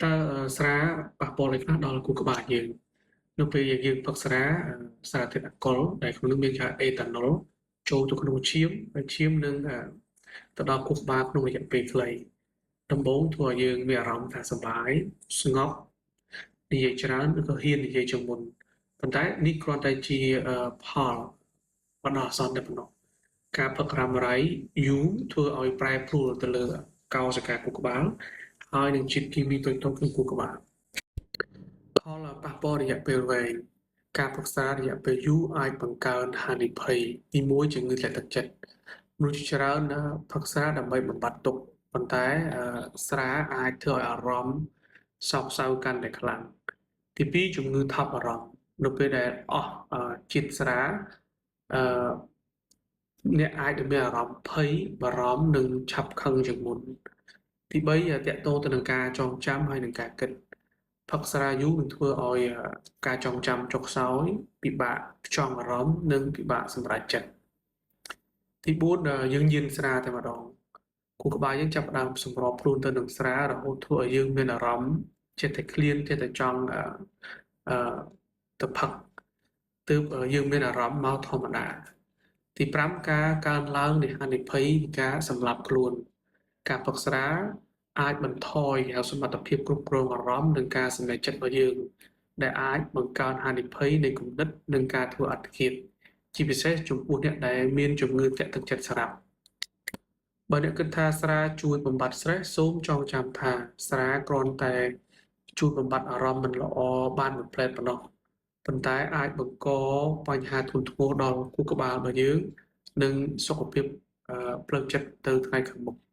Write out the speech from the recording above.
តើស្រាប៉ះពាល់អីខ្លះដល់ខួរក្បាលយើង?នៅពេលយើងផឹកស្រាសារធាតុអាល់កុលដែលក្នុងនោះមានគេហៅអេតាណុលចូលទៅក្នុងឈាមហើយឈាមនឹងទៅដល់ខួរក្បាលក្នុងរយៈពេលខ្លីដំបូងធ្វើឲ្យយើងមានអារម្មណ៍ថាសប្បាយស្ងប់និយាយច្រើនឬក៏ហ៊ាននិយាយជាងមុនប៉ុន្តែនេះគ្រាន់តែជាផលបណ្ដោះអាសន្នតែប៉ុណ្ណោះការផឹករ៉ាំរ៉ៃយូរធ្វើឲ្យប្រែប្រួលទៅលើកោសិកាខួរក្បាលហើយនឹងជាតិគីមីតូចៗក្នុងខួរក្បាលផលប៉ះពាល់រយៈពេលវែងការផឹកស្រារយៈពេលយូរអាចបង្កើនហានិភ័យទី1ជំងឺធ្លាក់ទឹកចិត្តមនុស្សជាច្រើនផឹកស្រាដើម្បីបំបត្តិទុក្ខប៉ុន្តែស្រាអាចធ្វើឲ្យអារម្មណ៍សោកសៅកាន់តែខ្លាំងទី2ជំងឺថប់អារម្មណ៍នៅពេលដែលអស់ជាតិស្រាអឺអ្នកអាចនឹងមានអារម្មណ៍ភ័យបារម្ភនិងឆាប់ខឹងជាងមុនទី3តកតងទៅនឹងការចងចាំហើយនឹងការគិតផឹកស្រាយូរនឹងធ្វើឲ្យការចងចាំចុះខ្សោយពិបាកផ្ចង់អារម្មណ៍និងពិបាកសម្រេចចិត្តទី4យើងញៀនស្រាតែម្ដងខួរក្បាលយើងចាប់ផ្ដើមសម្របខ្លួនទៅនឹងស្រារហូតធ្វើឲ្យយើងមានអារម្មណ៍ចេះតែឃ្លានចេះតែចង់អឺទៅផឹកទើបយើងមានអារម្មណ៍មកធម្មតាទី5ការកើនឡើងនៃហានិភ័យនៃការសម្លាប់ខ្លួនការផឹកស្រាអាចបន្ថយហៅសមត្ថភាពគ្រប់គ្រងអារម្មណ៍និងការសម្រេចចិត្តរបស់យើងដែលអាចបង្កើនហានិភ័យនៃគំនិតនិងការធ្វើអត្តឃាតជាពិសេសចំពោះអ្នកដែលមានជំងឺធ្លាក់ទឹកចិត្តស្រាប់បើអ្នកគិតថាស្រាជួយបំបត្តិ stress សូមចងចាំថាស្រាគ្រាន់តែជួយបំបត្តិអារម្មណ៍មិនល្អបានមួយភ្លែតប៉ុណ្ណោះប៉ុន្តែអាចបង្កបញ្ហាធ្ងន់ធ្ងរដល់ខួរក្បាលរបស់យើងនិងសុខភាពផ្លូវចិត្តទៅថ្ងៃខាងមុខ។